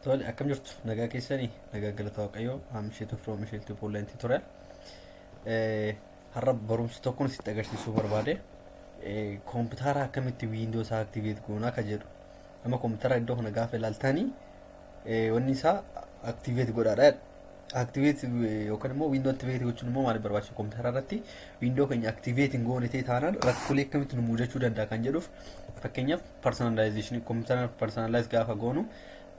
Tole, akkam jirtu? Nagaa keessanii? Nagaa galata Waaqayyoo. Misheetu from Misheetu Pooleentii ture. Har'a barumsa tokkoon sitti agarsiisuu barbaade. Koompitara akkamitti Windows activate goonaa ka jedhu. Amma koompitara iddoo kana gaafa ilaaltanii wanni isaa activate godhaadha. Activate yookaan immoo Windows activate gochuun immoo maaliif barbaachisa? Koompitara irratti Windows keenya activate hin goone ta'e taanaan rakkoolee akkamitti nu mudachuu danda'a kan jedhuuf, fakkeenyaaf personalization, koompitara personalize gaafa goonu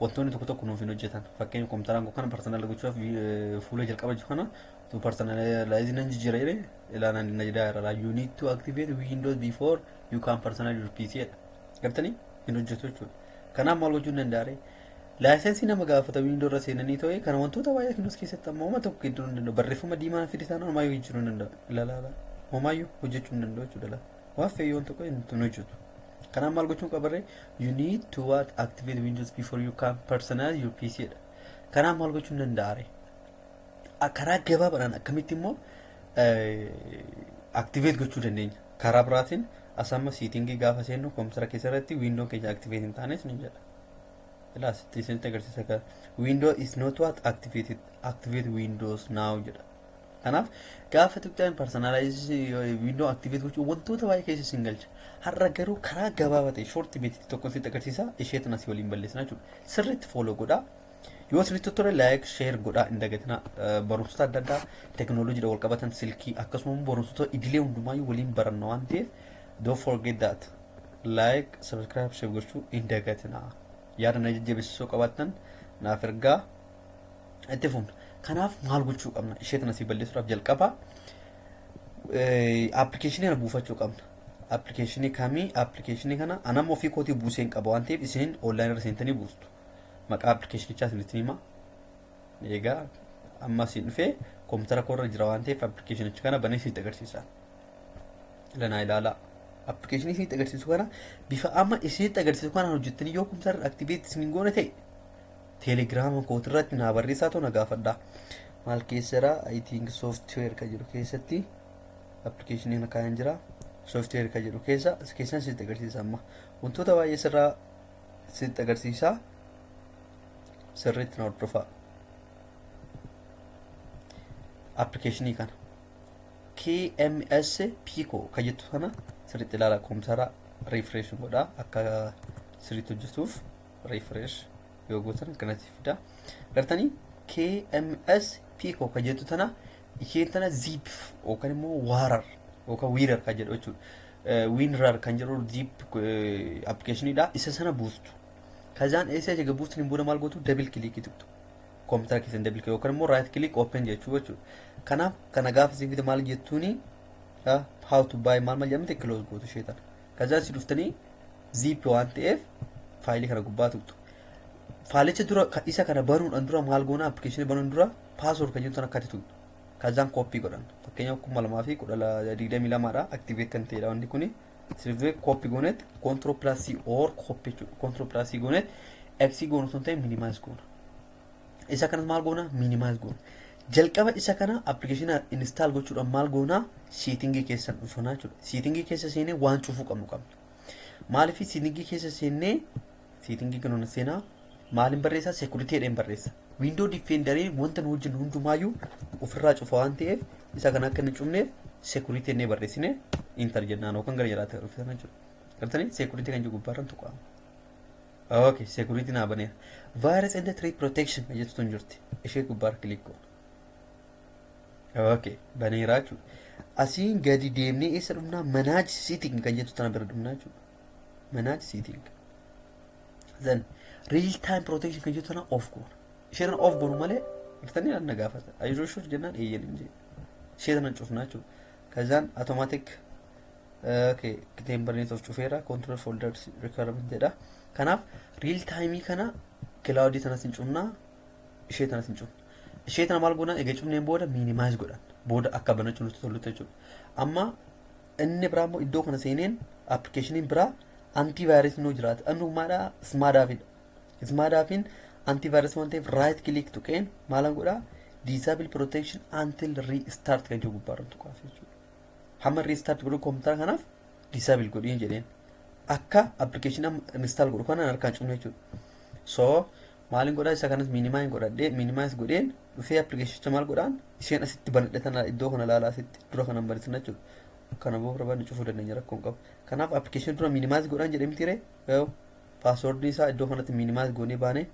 wantoonni tokko tokko nuuf hin hojjetan. Fakkeenya, kompiitaraan koo kana personal gochuudhaaf fuula jalqaba jiru kana tu personalize nan jijjiira jedhee ilaalaan na jedhaa irraa, "You need to activate Windows before you can personalize your PC" jedha. Gartanii hin hojjetu jechuudha. Kanaaf maal gochuu hin danda'are? License nama gaafata Windows irra seenanii ta'e kana wantoota baay'ee kan keessatti amma homa tokko gidduu hin danda'u. Barreeffama diimaa fide taanaan homaayyuu jijjiiruu hin danda'u. Ilaalaala. Homaayyuu hojjechuu hin danda'u jechuudha. Waan fe'ee tokko hin hojjetu. Kanaaf maal gochuun qabarree? You need to what? Activate Windows before you can personalize your PC dha. Kanaaf maal gochuun danda'are? Karaa gabaabaadhaan akkamitti immoo activate gochuu dandeenya? Karaa biraatiin asamma setting gaafa seennu koompitara keessa irratti Windows keenya activate hin taanes ni jedha. Ilaa, sitti isinitti agarsiisa kan "Windows is not what? Activated. Activate Windows now" jedha. Kanaaf gaafa tuqxan personalize Windows activate gochuu wantoota baay'ee keessa isin galcha. Har'a garuu karaa gabaabaa ta'e, short method tokko sitti agarsiisa, ishee tana si waliin balleessina jechuudha. Sirriitti follow godhaa. Yoo isinitti tole like, share godhaa hin dagatinaa. Barumsota adda addaa teekinooloojiidhaan wal qabatan, silkii, akkasuma barumsota idilee hundumaayyuu waliin baranna waan ta'eef, don't forget that, like, subscribe, share gochuu hin dagatinaa. Yaada na jajjabeessisoo qabaattan naaf ergaa, itti fufna. Kanaaf maal gochuu qabna? Ishee tana si balleessuudhaaf jalqaba application kana buufachuu qabna. Application kamii? Application kana anam ofii kootii buusee hin qaba waan ta'eef, isin online irra seentanii buustu. Maqaa applicationichaa isinitti hima. Egaa amma asiin dhufee koompitara koorra jira waan ta'eef, applicationicha kana banee isinitti agarsiisa. Lanaa ilaalaa. Application isinitti agarsiisu kana bifa amma isinitti agarsiisu kanaan hojjettanii yoo koompitara activate isin goone ta'e, Telegiraama kootirratti naa barreessaa ta'u na gaafadhaa. Maal keessara? I think software kan jedhu keessatti application kana kaa'an jira. Software kan jedhu keessa keessan isinitti agarsiisa amma. Wantoota baay'ee sirraa isinitti agarsiisa. Sirriitti na hordofaa. Application kana. KMS Pico kan jettu kana sirriitti ilaala. Koompitara refresh godhaa, akka sirriitti hojjetuuf refresh yoo gootan akkanatti fida. Gartanii KMS Pico kan jettu tana, isheen tana zip yookaan immoo waarar yookaan wiirar kan jedhu jechuudha. WinRAR kan jedhu zip applicationiidha. Isa sana buustu. Kazaan eessa eega buustaniin booda maal gootu? Double click tuqxu. Koompitara keessan double click yookaan immoo right click, open jechuu jechuudha. Kanaaf kana gaafa isin fide maal jettuuni, how to buy maal maal jedhamte, close gootu ishee tana. Kazaan si dhuftanii zip waan ta'eef faayilii kana gubbaa tuqxu. Faayilicha dura, isa kana banuudhaan dura maal goona? Application banuun dura password kan jettu tan akkatti tuqxu. Kazaan copy godhan. Fakkeenyaaf 2022dha activate kan ta'edha wanti kuni. Sirvee copy goonetti control plus C or copy jechuudha. Control plus C goonetti X goonu sun ta'e minimize goona. Isa kanas maal goona? Minimize goona. Jalqaba isa kana application install gochuudhaan maal goona? Setting keessa dhufanaa jechuudha. Setting keessa seenee waan cufuu qabnu qabna. Maaliif setting keessa seennee, setting kana seenaa maaliin barreessaa? Security jedheen barreessa. Windows Defenderii wanta nu hojjennu hundumaayyuu ofirraa cufa waan ta'eef, isa kana akka hin cufneef security jennee barreessine enter jennaan yookaan gara jalaatti dhuftan jechuudha. Gartanii security kan jiru gubbaarran tuqama. Okay, security naa baneera. Virus and threat protection kan jettu tun jirti. Ishee gubbaarra click goona. Okay, baneeraa jechuudha. Asiin gadi deemnee eessa dhufnaa? Manage setting kan jettu tana bira dhufnaa jechuudha. Manage setting. Then real time protection kan jettu tana off goona. Ishee tana off goonu malee gartanii na gaafata. "Are you sure?" jennaan eeyyan hin jee. Ishee tana cufnaa jechuudha. Kazaan automatic, okay, temporary of cufeera, control folder requirement jedha. Kanaaf real time kana cloud tanas hin cufnaa, ishee tanas hin cufna. Ishee tana maal goona? Egaa cufneen booda minimize godhan. Booda akka banachuu nutti tolutti jechuudha. Amma inni biraa immoo iddoo kana seeneen applicationiin biraa antivirus nuu jiraata. Inni maadhaa? Smadaafidha. Smadaafiin antivirus waan ta'eef right click tuqeen maalan godhaa? Disable protection until restart kan jiru gubbaarra tuqaaf jechuudha. Hamma restart godhu koompitara kanaaf disable godhiin jedheen. Akka application amma install godhu kanaan harkaan cufne jechuudha. So Maaliin godhaa? Isa kanas minimize godhadhee, minimize godheen dhufee appilikeeshinicha maal godhaan isheen asitti banadhe tana iddoo kana ilaalaa, asitti dura kanan bansisan jechuudha. Kana boo barbaadne cufuu dandeenya, rakkoo hin qabu. Kanaaf appilikeeshinii dura minimize godhaan jedhee miti ree? Paaswordii isaa iddoo kanatti minimize goonee baanee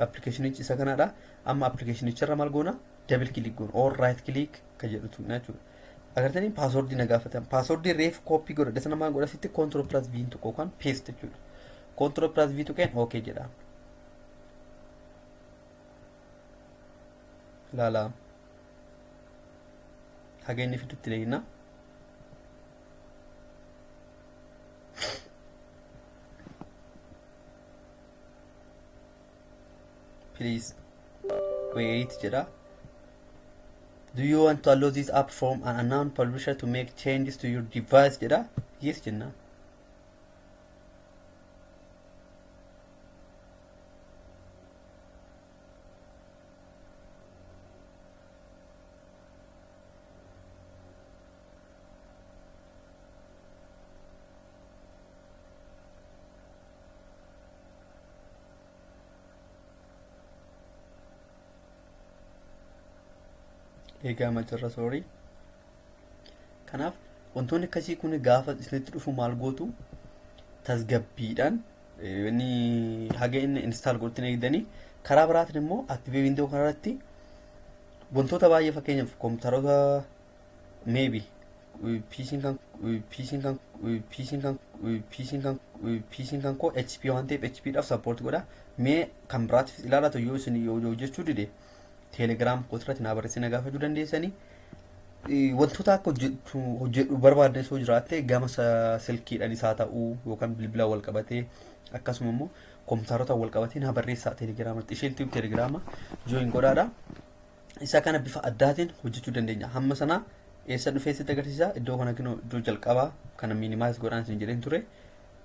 appilikeeshinichi isa kanadha. Amma appilikeeshinicharra maal goona? Double click goona or right click kan jedhutu jechuudha. Agartanii, paaswordii na gaafatan. Paaswordii reef copy godhadhe sana maal godha? Asitti control plus v tokko yookaan paste jechuudha. Control plus v tuqeen okay jedha. Ilaalaa, haga inni fidutti leeyna. Please wait jedha. Do you want to allow this app from an unknown publisher to make changes to your device jedha. Yes jenna. Eegaama jirra, sorry. Kanaaf wantoonni akkasii kun gaafa isinitti dhufu maal gootu? Tasgabbiidhaan inni haga inni install godhutti eegdanii. Karaa biraatiin immoo activate window kanarratti wantoota baay'ee, fakkeenyaaf kompiitaroota, maybe PC'n kan PC'n kan PC'n kan PC'n kan PC'n kan koo HP waan ta'eef HP dhaaf support godha. Mee kan biraatiif ilaalatu yoo isin yoo hojjechuu dide, Telegram kootirratti naa barreessina, gaafachuu dandeessanii. Wantoota akka hojjetu hojjedhu barbaadne soo jiraatte, gama silkiidhaan isaa ta'uu yookaan bilbilaan wal qabatee, akkasuma immoo kompiitarotaan wal qabatee, naa barreessaa teelegiraamatti. Isheen teelegiraama join godhaadha. Isa kana bifa addaatiin hojjechuu dandeenya. Hamma sana eessa dhufee sitti agarsiisa? Iddoo kana kinoo, iddoo jalqabaa kana minimize godhaan isin jedheen ture.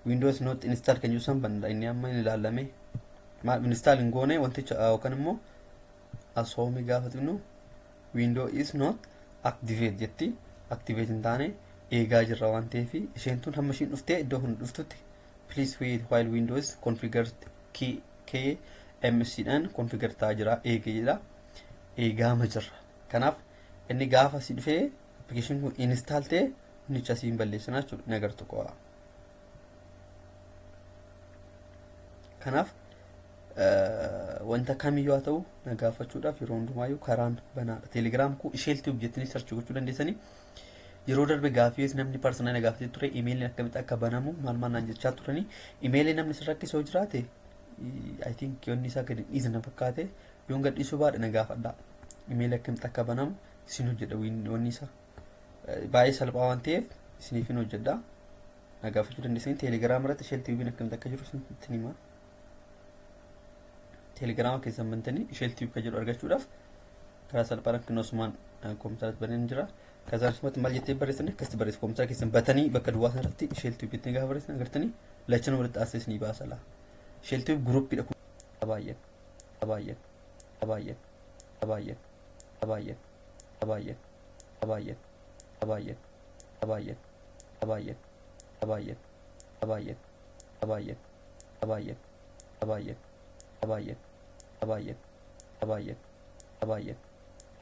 Windows not install kan jiru san banadha. Inni amma hin ilaalame. Maal install hin goone wanticha yookaan immoo asoomii gaafa xinnu window is not activate jetti. Activate hin taane, eegaa jirra waan ta'eef, isheen tun hamma ishiin dhuftee iddoo kun dhuftutti, please wait while windows configured K MC dhaan configure ta'aa jira, eegee jedha, eegaama jirra. Kanaaf inni gaafa si dhufee application kun install ta'e, inni asiin balleessina jechuudha, ni agartu qo'a. Kanaaf wanta kamiyyuu haa ta'u na gaafachuudhaaf yeroo hundumaayyuu karaan banaadha. Teelegiraam koo isheeltii jettanii search gochuu dandeessanii. Yeroo darbe gaafii namni personal na gaafatee ture, imeeliin akkamitti akka banamu maal maal naan jechaa turanii. Imeelii namni si rakkisoo jiraate, I think yoonni isaa gadi dhiisna fakkaate, yoon gad dhiisuu baadhe na gaafadha. Imeelii akkamitti akka banamu isin hojjedha. Wanni isaa baay'ee salphaa waan ta'eef isiniif hin hojjedha. Na gaafachuu dandeessanii. Teelegiraam irratti isheel tiiviin akkamitti akka jiru isinitti hima. Teelegiraama keessan bantanii isheel tiiv kan jedhu argachuudhaaf karaa salphaadhaan kinoosumaan koompitaratti baneen jira. Kazaan sumatti maal jettee barreessanii akkasitti barreessu. Koompitara keessan batanii bakka duwwaa sanarratti isheel tiiv jettanii gaafa barreessan, agartanii, lachan walitti aansee isinii baasa laa. Isheel tiiv guruuppiidha kun baay'een baay'een baay'een baay'een baay'een baay'een baay'een baay'een baay'een baay'een baay'een baay'een baay'een baay'een baay'een baay'een baay'een baay'een baay'een.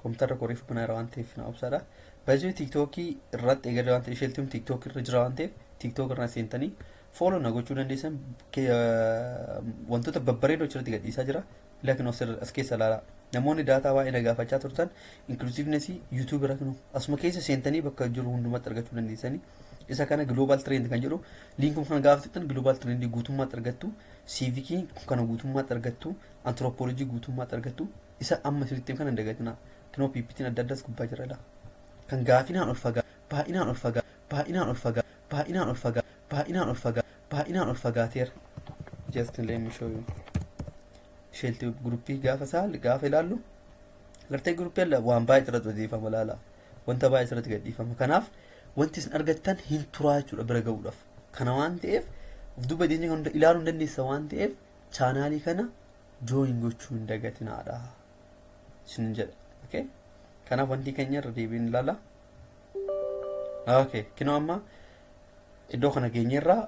Kompiitarra koriif banaa waan ta'eef na obsaadha. Baay'ee tiiktookii irratti eegalee waan ta'eef, isheeltiin tiiktookii irra jira waan ta'eef, tiiktook irraa seentanii follow na gochuu dandeessan. Wantoota babbareedoo achirratti gadhiisaa jira. Laakiin as keessa ilaalaa. Namoonni daataa baay'ee na gaafachaa turtan, inclusiveness YouTube irra kinu asuma keessa seentanii bakka jiru hundumatti argachuu dandeessanii. Isa kana global trend kan jedhu liinkum kana gaafa tuqxan global trend guutummaatti argattu, civic kana guutummaatti argattu, anthropology guutummaatti argattu. Isa amma isinitti kana hin dagatinaa. Kinoo PPT'n adda addaas gubbaa jira laa. Kan gaafinaan ol fagaa, baay'inaan ol fagaa, baay'inaan ol fagaa, baay'inaan ol fagaa, baay'inaan ol fagaa, baay'inaan ol fagaateera. Just let me show you. Isheelti guruppii gaafa isaa gaafa ilaallu, gartee guruppii waan baay'ee irratti odeeffama ilaala. Wanta baay'ee irratti gadhiifama. Kanaaf wanti isin argattan hin turaa jechuudha bira ga'uudhaaf. Kana waan ta'eef of duuba deemnee kan ilaaluu hin dandeessa waan ta'eef, chaanaalii kana join gochuu hin dagatinaadha. Isin jedha. Okay? Kanaaf wanti keenya irra deebiin ilaala. Okay, kinoo amma iddoo kana geenyerraa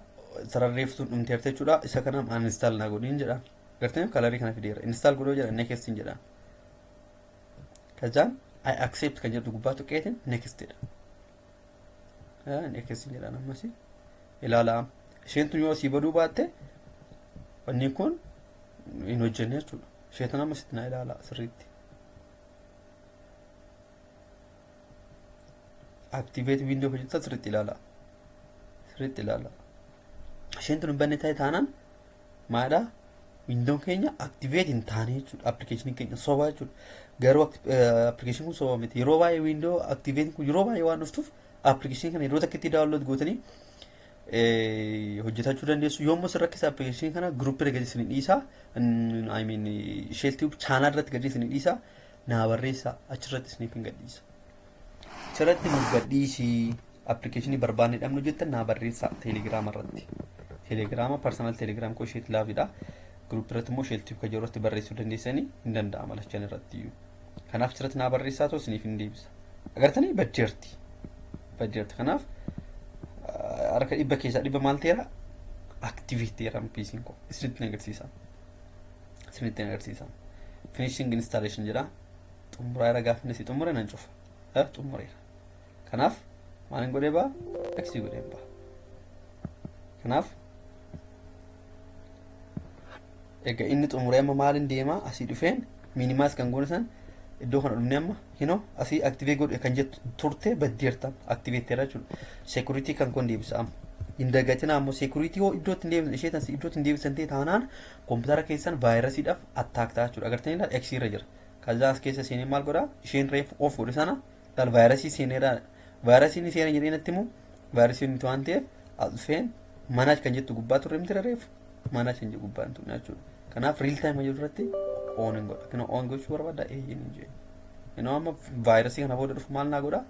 sararreeftuun dhumteerta jechuudha. Isa kana uninstall naa godhiin jedha. Gartanii colorii kana fideera. Install godhoo jedha, next hin jedha. Kazaan "I accept" kan jedhu gubbaa tuqeetiin next jedha. Next hin jedhaan ammas ilaalaa. Isheen tun yoo asii baduu baatte wanni kun hin hojjenne jechuudha. Ishee tun amma sitti naa ilaalaa sirriitti. Activate window hojjetaa, sirriitti ilaalaa. Sirriitti ilaalaa. Isheen tun hin banne ta'e taanaan maalidhaa? Windown keenya activate hin taane jechuudha. Appilikeeshiniin keenya sobaa jechuudha. Garuu appilikeeshiniin kun soba miti. Yeroo baay'ee window activate kun yeroo baay'ee waan dhuftuuf appilikeeshinii kana yeroo takka itti download gootanii hojjetachuu dandeessu. Yommuu isin rakkisa, appilikeeshinii kana groupii irra gadi isin dhiisa. I mean, Isheel Tube channel irratti gadi isin dhiisa. Naa barreessa, achirratti isiniif hin gadhiisa. Achirratti nuuf gadhiisi, appilikeeshinii barbaanne dhabnu jettan naa barreessa Teelegiraama irratti. Teelegiraama personal Teelegiraam koo Isheet Laavidha. Groupii irratti immoo Isheel Tube kan jiru irratti barreessuu dandeessanii, hin danda'ama lachan irratti iyyuu. Kanaaf achirratti naa barreessaa too isiniif hin deebisa. Agartanii, baddeerti. Baddeerti. Kanaaf harka 100% maal ta'eera? Activate ta'eera PC'n koo. Isinitti agarsiisa. Isinitti agarsiisa. Finishing installation jedha. Xumuraa irra, gaafa inni si xumure nan cufa. Xumureera. Kanaaf maal godhee ba'a? X godhee ba'a. Kanaaf egaa inni xumuree amma maaliin deema? Asii dhufeen minimize kan goone san iddoo kana dhufnee amma hinoo asii activate godhe kan jettu turte baddeerta, activate ta'eera jechuudha. Security kan kun deebisa amma. Hin dagatina ammoo, security hoo iddoo ittiin deebisan ishee tan iddoo ittiin deebisan ta'e taanaan koompitara keessan vaayirasiidhaaf attack ta'a jechuudha. Agartanii laal, X irra jira. Kazaa as keessa seenee maal godhaa? Isheen reefu off godhe sana laal, vaayirasii seeneera. Vaayirasiin ni seena jedhee natti himu, vaayirasii nuti waan ta'eef as dhufeen manage kan jettu gubbaa turre miti reefu, manage kan jedhu gubbaa hin turre jechuudha. Kanaaf real time jedhu irratti on hin godha. Kina on gochuu barbaada, eeyyeen hin jedhu. Inoo amma vaayirasii kana booda dhufu maal naa godha?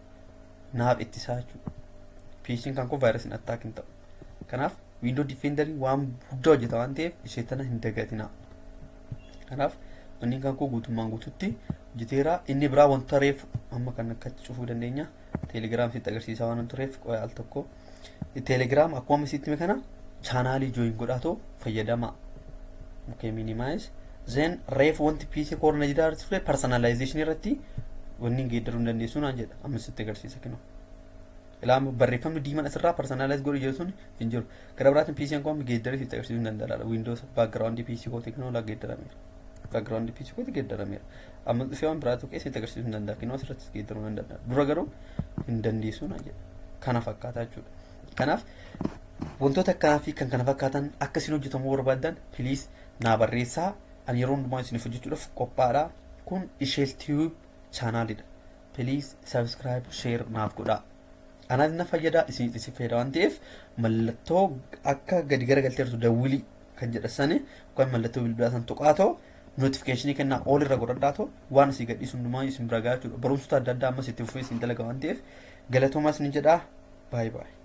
Naaf ittisaa jechuudha. PC'n kan koo vaayirasiin attack hin ta'u. Kanaaf Windows Defender waan guddaa hojjeta waan ta'eef ishee tana hin dagatinaa. Kanaaf wanni kan koo guutummaan guututti hojjeteera. Inni biraa wanta reefu amma kan akkatti cufuu dandeenya. Teelegiraam sitti agarsiisaa waan tureef qo'ee al tokko. Teelegiraam akkuma sitti hime kana channelii join godhaatoo fayyadamaa. Okay, minimize. Then reefu wanti PC koorna jiraa ture personalization irratti wanni geeddaruu hin dandeessu naan jedha. Amma sitti agarsiisa kinoo. Ilaa, barreeffamni diimaan asirraa personalize godhu jedhu sun hin jiru. Gara biraatiin PC koo amma geeddaree sitti agarsiisuu hin danda'a. Windows background PC kootii kinoo laa geeddarameera. Background PC kootii geeddarameera. Amma dhufee waan biraa tuqee sitti agarsiisuu hin danda'a. Kinoo asirratti geeddaruu hin danda'a. Dura garuu hin dandeessu naan jedha. Kana fakkaata jechuudha. Kanaaf wantoota akkanaa fi kan kana fakkaatan akka isin hojjetamuu barbaaddan please naa barreessaa. Ani yeroo hundumaa isiniif hojjechuudhaaf qophaadha. Kun Isheel Tube channelidha. Please subscribe, share naaf godhaa. Anaaf na fayyada, isin fayyada waan ta'eef mallattoo akka gadi garagalteertu dawwilii kan jedha sani yookaan mallattoo bilbilaa san tuqaatoo notificationii kennaa all irra godhadhaatoo waan asii gadhiisu hundumaa isin bira gahaa jechuudha. Barumsota adda addaa ammas itti fufee isin dalaga waan ta'eef galatoomaa isin jedhaa. Baay'ee baay'ee.